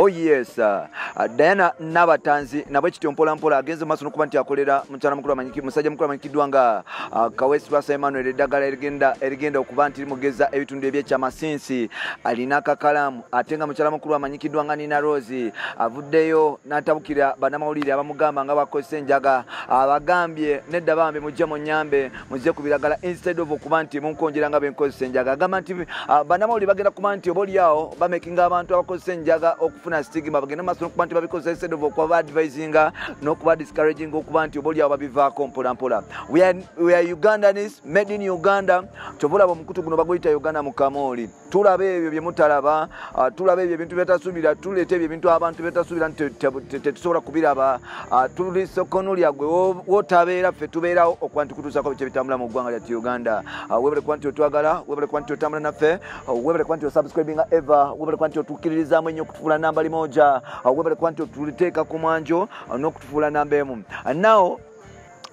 Oh yes, Diana Nabatanzi nabwe kityo mpola mpola agenze maaso n'okuba nti akolera mukyala mukulu musajja mukulu amanyikiddwa nga Kaweesi Lwasa Emmanuel eddagala erigenda okuba nti limugeza ebitundu eby'ekyamasinsi alina akakalaamu. Ate nga mukyala mukulu amanyikiddwa nga Nina Rose avuddeyo n'atabukira bannamawulire abamugamba nga bakozesa enjaga, abagambye nedda bambi mujje munnyambe mujje ku biragala instead of okuba nti munkonjera nga benkozesa enjaga. Agamba nti bannamawulire bagenda kuba nti oba oliawo bamakinga abantu abakozesa enjaga okufuna stigma, bagenda maaso n'okuba nti babikozesa instead of okuba advisinga n'okuba discouraging okuba nti oba oliawo babivaako mpola mpola. We are Ugandans, made in Uganda. Kyova olaba omukutu guno baguyita Uganda mu kamooli. Tulaba ebyo bye mutalaba, tulaba ebyo ebintu byetasuubira, tuleeta ebyo ebintu abantu byetasuubira nti tetusobola kubiraba. Tuli sokonulya gwe w'otabeera, ffe tubeerawo okuba nti kutuusaako biki ebitambula mu ggwanga lyattu Uganda. Weebale kuba nti otwagala, weebale kuba nti otambula naffe, weebale kuba nti osubscribinga ever, weebale kuba nti otukkiririzaamu ennyo okutufuula namba limoja, weebale kuba nti otuliteeka ku mwanjo n'okutufuula namba emu. Now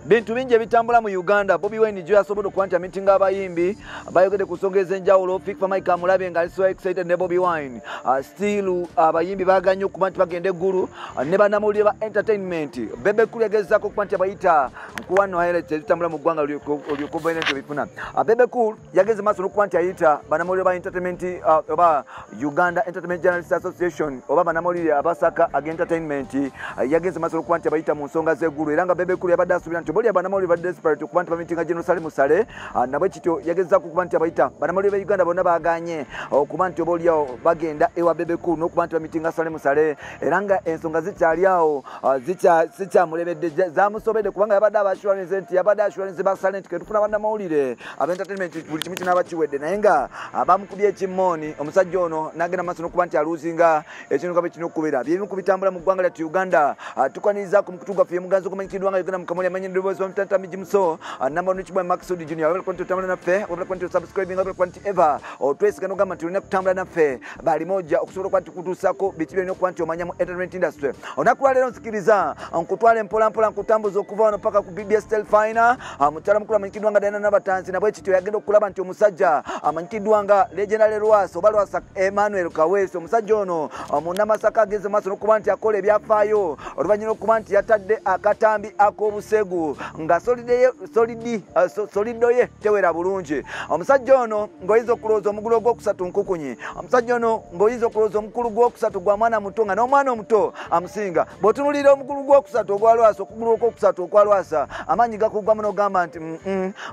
bintu bingi ebitambula mu Uganda. Bobi Wine gyo yasobodde okuba nti amitinga abayimbi bayogedde ku nsonga ez'enjawulo. Fik Fameica amulabye nga ali so excited ne Bobi Wine. Still abayimbi baaganye okuba nti bagenda eggulu ne bannamawulire ba entertainment. Bebe Cool yagezaako okuba nti abayita nkuwa nno highlights ezitambula mu ggwanga olyokuva nti obifuna. Bebe Cool yageze maaso n'okuba nti ayita bannamawulire ba entertainment oba Uganda Entertainment Journalists Association oba bannamawulire abasaka aga entertainment, yagenze maaso n'okuba nti abayita mu nsonga z'eggulu. Era nga Bebe Cool yabadde asuubira nti boli bannamawulire ba desperate okuba nti bamitinga General Salim Saleh, nabwe kityo yagezaako okuba nti abayita bannamawulire ba Uganda bonna baaganye okuba nti oba oliawo bagenda ewa Bebe Cool n'okuba nti bamitinga Salim Saleh. Era nga ensonga zikyali awo, zikyamulemedde, zamusobedde kubanga yabadde aba assurance nti yabadde assurance ba Saleh nti ketufuna bannamawulire aba entertainment buli kimu kinaaba kiwedde, naye nga bamukubye ekimooni omusajja ono n'agenda maaso n'okuba nti aluuzinga ekintu nga bwe kirina okubeera. Byebimu ku bitambula mu ggwanga lyattu Uganda. Tukwaniriza ku mukutu gwaffe muganzi ogumanyikiddwa nga Uganda mu Kamoli, amanyi eddoboozi wa Mutanta Mijimuso, namba Chibwa Maxud Junior. Webale kuba nti otambula naffe, webale kuba nti osubscribinga, webale kuba nti ever otwesiga n'ogamba nti olina kutambula naffe bali moja okusobola okuba nti kutuusaako biki byolina okuba nti omanya mu entertainment industry. Olunaku lwaleero nsikiriza nkutwale mpola mpola nkutambuza okuva wano paka ku BBS Telefina. Mukyala mukulu amanyikiddwa nga Diana Nabatanzi nabwe kityo yagenda okulaba nti omusajja amanyikiddwa nga Legendary Lwasa oba Lwasa Emmanuel Kaweesi, omusajja ono munnamasaka ageze maaso n'okuba nti akola ebyafaayo oluvannyuma lw'okuba nti yatadde akatambi ak'obusegu nga solido ye tewera bulungi. Omusajja ono ng'oyinza okulowooza omugulu ogwokusatu nkukunyi, omusajja ono ng'oyinza okulowooza omukulu gwokusatu gwa mwana muto nga n'omwana omuto amusinga. Bw'otunuulira omugulu gwokusatu ogwa Lwasa, okugulu okwokusatu okwa Lwasa, amaanyi gakugwamu n'ogamba nti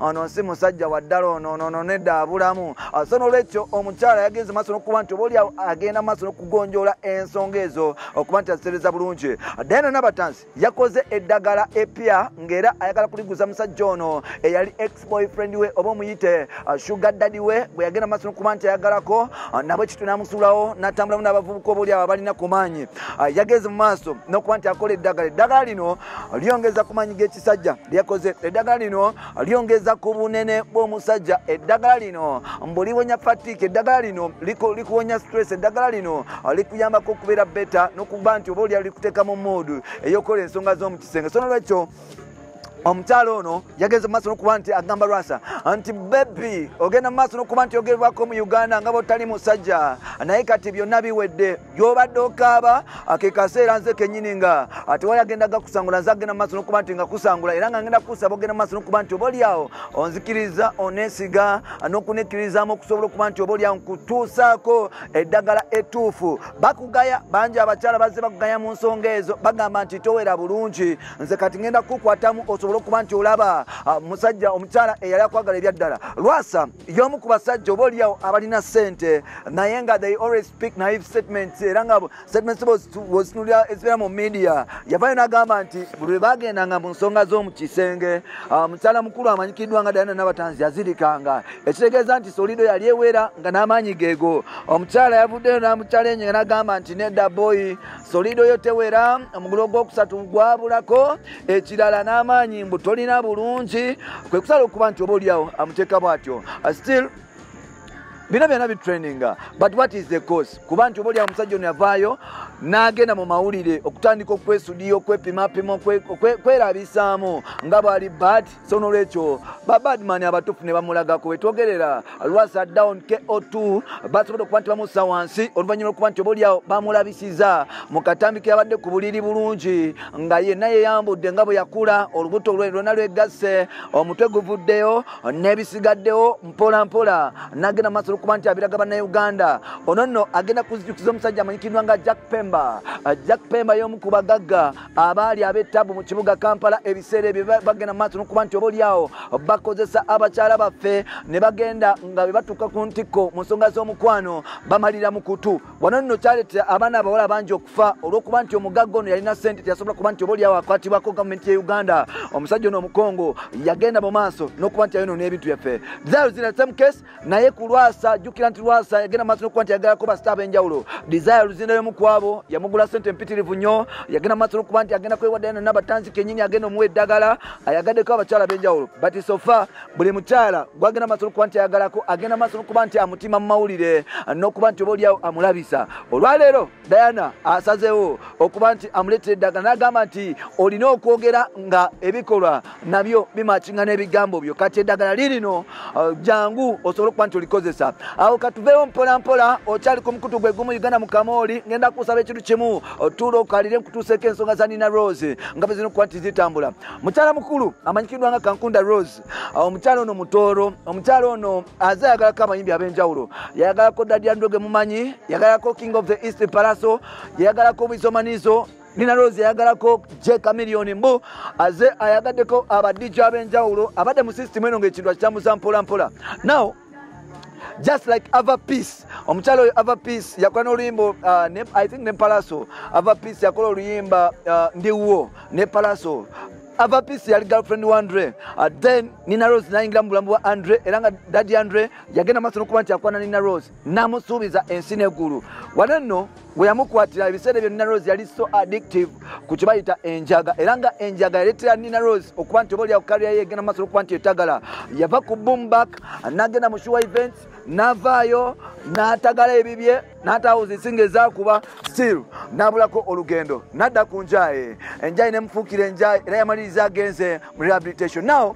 ono si musajja wa ddala, ono ono nedda abulamu. So n'olwekyo omukyala yagenze maaso n'okuba nti oba oli agenda maaso n'okugonjoola ensonga ezo okuba nti azitereza bulungi. Diana Nabatanzi yakoze eddagala epya ng'era ayagala kuliguza musajja ono eyali ex boyfriend we oba omuyite sugar daddy we bwe yagenda maaso n'okuba nti ayagalako, nabwe kityo n'amusuulawo n'atambulamu n'abavubuka oba oli abo abalina ku maanyi. Yagenze mu maaso n'okuba nti akola eddagala. Eddagala lino lyongeza ku maanyi g'ekisajja lyakoze, eddagala lino lyongeza ku bunene bw'omusajja, eddagala lino mbu liwonya fatigue, eddagala lino likuwonya stress, eddagala lino likuyambako okubeera better n'okuba nti oba oli likuteeka mu mood ey'okukola ensonga z'omu kisenge. So n'olwekyo omukyala ono yagenze mu maaso n'okuba nti agamba Lwasa nti baby ogenda mu maaso n'okuba nti ogerwako mu Uganda nga bw'otali musajja, naye kati byonna biwedde, gy'obadde okaaba ke kaseera nze kennyini nga tewali agenda gakusangula, nze agenda mu maaso n'okuba nti nga kusangula, era nga ngenda kukusaba ogenda mu maaso n'okuba nti oba oliawo onzikiriza oneesiga n'okunekkiririzaamu okusobola okuba nti oba oliawo nkutuusaako eddagala ettuufu. Bakugaya bangi, abakyala bazze bakugaya mu nsonga ezo, bagamba nti towera bulungi, nze kati ngenda kukukwatamu osobola okuba nti olaba musajja omukyala eyali akwagala ebyaddala. Lwasa y'omu ku basajja oba oliawo abalina ssente, naye nga they always speak naive statements, era nga statements wozitunulira ezibeera mu media. Yavayo n'agamba nti buli lwe bagendanga mu nsonga z'omu kisenge, mukyala mukulu amanyikiddwa nga Diana Nabatanzi yazirikanga, ekitegeeza nti solido yali ewera nga n'amaanyi geego. Omukyala yavuddeyo n'amuchallenge nga n'agamba nti nedda boy, solido yo tewera, omugulu ogwokusatu gwabulako, ekirala n'amaanyi mbu tolina bulungi, kwe kusala okuba nti oba oliawo amuteeka bw'atyo. Still Bino byonna bitraininga, but what is the cause? Kuba nti oba oli omusajja ono yavaayo n'agenda mu mawulire okutandika okwesudiya, okwepimapima, okwerabisaamu nga bw'ali bad. So n'olwekyo ba badman abatuufu ne bamulagako. Wetwogerera Lwasa Down KO2 basobodde okuba nti bamussa wansi oluvannyuma lw'okuba nti oba oli awo bamulabisiza mu katambi ke yabadde ku buliri bulungi nga yenna yeyambudde nga bwe yakula, olubuto lwe lwonna lwegasse, omutwe guvuddeyo n'ebisigaddewo mpola mpola, n'agenda mu maaso okuba nti abiraga bannayuganda. Ono nno agenda kuzijjukiza omusajja amanyikiddwa nga Jack Pemba. Jack Pemba y'omu ku bagagga abaali ab'ettabu mu kibuga Kampala ebiseera ebyo, bagenda mu maaso n'okuba nti oba oli awo bakozesa abakyala baffe ne bagenda nga bwe batuuka ku ntikko mu nsonga z'omukwano bamalira mu kutu. Wano nno kyaleetera abaana abawala bangi okufa olw'okuba nti omugagga ono yalina ssente, teyasobola kuba nti oba oli awo akwatibwako gavumenti ya Uganda. Omusajja ono Omukongo yagenda mu maaso n'okuba nti ayonoona ebintu byaffe. Desire Luzinda same case, naye ku Lwasa, jjukira nti Lwasa yagenda mu maaso n'okuba nti yagalako basita ab'enjawulo. Desire Luzinda y'omu ku abo yamugula ssente empitirivu nnyo, yagenda mu maaso n'okuba nti agenda kwewa Diana Nabatanzi kennyini, agenda omuwa eddagala, ayagaddeko abakyala ab'enjawulo. But so far buli mukyala gwagenda maaso n'okuba nti ayagalako agenda maaso n'okuba nti amutima mu mawulire n'okuba nti oba oli awo amulabisa. Olwaleero Diana asazeewo okuba nti amuleetera eddagala n'agamba nti olina okwogera nga ebikolwa nabyo bimakinga n'ebigambo byo, kati eddagala lirino, jangu osobole okuba nti olikozesa. Awo katuveewo mpola mpola, okyali ku mukutu gwe gumu Uganda mu Kamooli. Ngenda kusaba ekintu kimu, otuula okalire nkutuuseeko ensonga za Nina Rose nga bwe zirina okuba nti zitambula. Mukyala mukulu amanyikiddwa nga Kankunda Rose, omukyala ono mutooro, omukyala ono aze ayagalako abayimbi ab'enjawulo, yayagalako Daddy Andre gwe mumanyi, yayagalako King of the East Pallaso, yayagalako Weasel Manizo, Nina Rose yayagalako J Chameleone, mbu aze ayagaddeko aba DJ ab'enjawulo, abadde mu system eno ng'ekintu akitambuza mpola mpola. Now just like Ava Peace, omukyala oyo Ava Peace yakola n'oluyimba, I think ne Pallaso. Ava Peace yakola oluyimba Ndiwo ne Pallaso. Ava Peace yali girlfriend wa Andre. Then Nina Rose nayingira mu bulamu bwa Andre, era nga Daddy Andre yagenda maaso n'okuba nti akwana Nina Rose n'amusuubiza ensi n'eggulu. Wano nno bwe yamukwatira, ebiseera ebyo Nina Rose yali so addictive ku kye bayita enjaga, era nga enjaga yaleetera Nina Rose okuba nti oba oli awo career ye egenda maaso n'okuba nti etagala. Yava ku Boomback n'agenda mu Sure Events, n'avaayo n'atagala ebibye n'atawuza ensinga ezaakuba, still n'abulako olugendo n'adda ku njaye, enjaye nemufuukira enjaye, era yamaliriza agenze mu rehabilitation. Now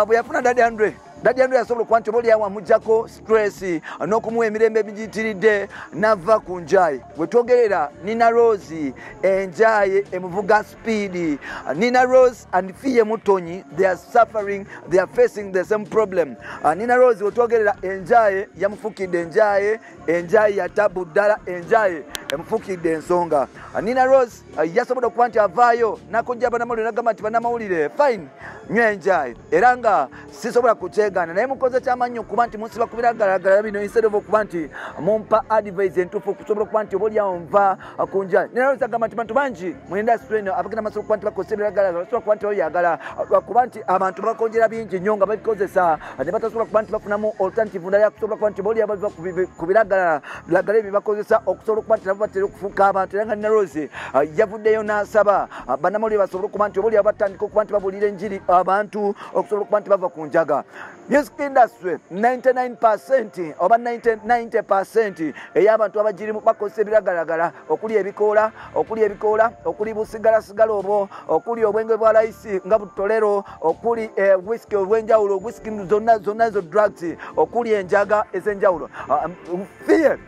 bwe yafuna Daddy Andre, Daddy Andre yasobola okuba nti oba oli awo amuggyako stress n'okumuwa emirembe emigiyitiridde, n'ava ku njaye. We twogerera Nina Rose enjaye emuvuga speed. Nina Rose and Fille Mutonyi, they are suffering, they are facing the same problem. Nina Rose we twogerera enjaye yamufukidde enjaye, enjaye yatabu ddala, enjaye emufukidde ensonga. Nina Rose yasobodde okuba nti avaayo n'akojja bannamawulire n'agamba nti bannamawulire, fine, nywa enjaye era nga sisobola kukyegaana, naye mukoze kyamaanyi okuba nti munsiba ku biragalalagala bino instead of okuba nti mumpa advice entuufu okusobola okuba nti oba oli awo nva ku njaye. Nina Rose agamba nti bantu bangi mu industry eno abagenda maaso okuba nti bakozesa ebiragalalagala basobola kuba nti babyagala lwakuba nti abantu bakonjera bingi nnyo nga babikozesa ne batasobola kuba nti bafunamu alternative ndala yakusobola kuba nti oba oli awo bava ku biragalalagala ebyo bakozesa okusobola okuba nti nabo batera okufuuka abantu. Era nga Nina Rose yavuddeyo n'asaba bannamawulire basobole okuba nti oba oli awo batandika okuba nti babuulira enjiri abantu okusobola okuba nti bava ku njaga. Music industry 99% oba 90% ey'abantu abagirimu bakozesa ebiragalalagala, okuli ebikoola, okuli ebikoola, okuli busigalasigala obwo, okuli obwenge bwa layisi nga butolero, okuli whisky obw'enjawulo, whisky zonna zonna ezo drugs, okuli enjaga ez'enjawulo. Fille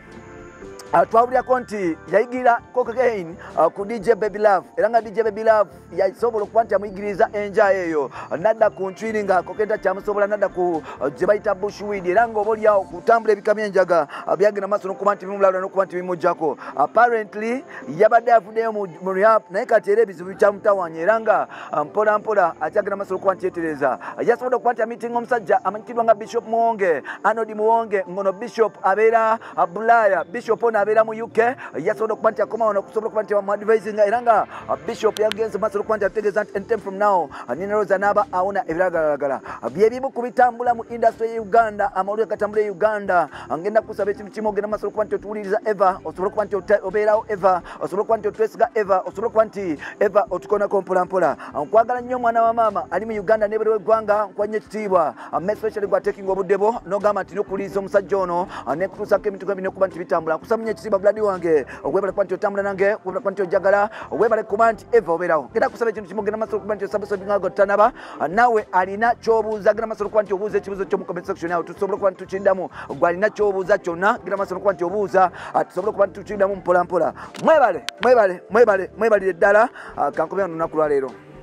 twawulirako nti yayigira cocaine ku DJ Baby Love, era nga DJ Baby Love yasobola okuba nti amuyigiriza enjaye eyo, nadda ku ncwiri nga cocaine takyamusobola, nadda ku gye bayita bushweed, era nga oba oliawo kutambula ebika by'enjaga byagenda maaso n'okuba nti bimulawula n'okuba nti bimuggyako. Apparently yabadde avuddeyo mu rehab, naye kati era ebizibu bikyamutawaanya, era nga mpola mpola akyagenda maaso n'okuba nti yeetereza. Yasobodde okuba nti amitinga omusajja amanyikiddwa nga Bishop Muwonge, Arnold Muwonge, ngono Bishop abeera Bulaaya. Bishop ono abeera mu UK yasobola okuba nti akomawo nokusobola okuba nti bamuadvisinga era nga Bishop yagenze maaso okuba nti ategeeza nti anytime from now Nina Roz anaaba awona ebiragalalagala. Byebimu ku bitambula mu industry ya Uganda, amawulire gatambula e Uganda. Ngenda kusaba ekintu kimu, ogenda maaso okuba nti otuwuliriza eva, osobola okuba nti obeerawo eva, osobola okuba nti otwesiga eva, osobola okuba nti eva otukonako mpolampola. Nkwagala nnyo omwana wa maama ali mu Uganda nebere w'eggwanga, nkuwa nnyo ekitiibwa, especially gwatekinga obudde bwo n'ogamba nti nokuwuliriza omusajja ono nekutuusako ebintu bino okuba nti bitambula. Nkusaba nnyo ekitiibwa buladi wange, webale kuba nti otambula nange, webale kuba nti ojagala, webale kuba nti eva obeerawo. Ngenda kusaba ekintu kimu, ogenda maaso okuba nti osubscribinga nga totanaba, naawe alina ky'obuuza genda maaso okuba nti obuuza ekibuuzo kyo mu comment section awo tusobola okuba nti tukiddamu. Gwe alina ky'obuuza kyonna genda maaso okuba nti obuuza, tusobola okuba nti tukiddamu mpola mpola. Mwebale, mwebale, mwebale, mwebalire ddala. Kankomya lunaku lwa leero.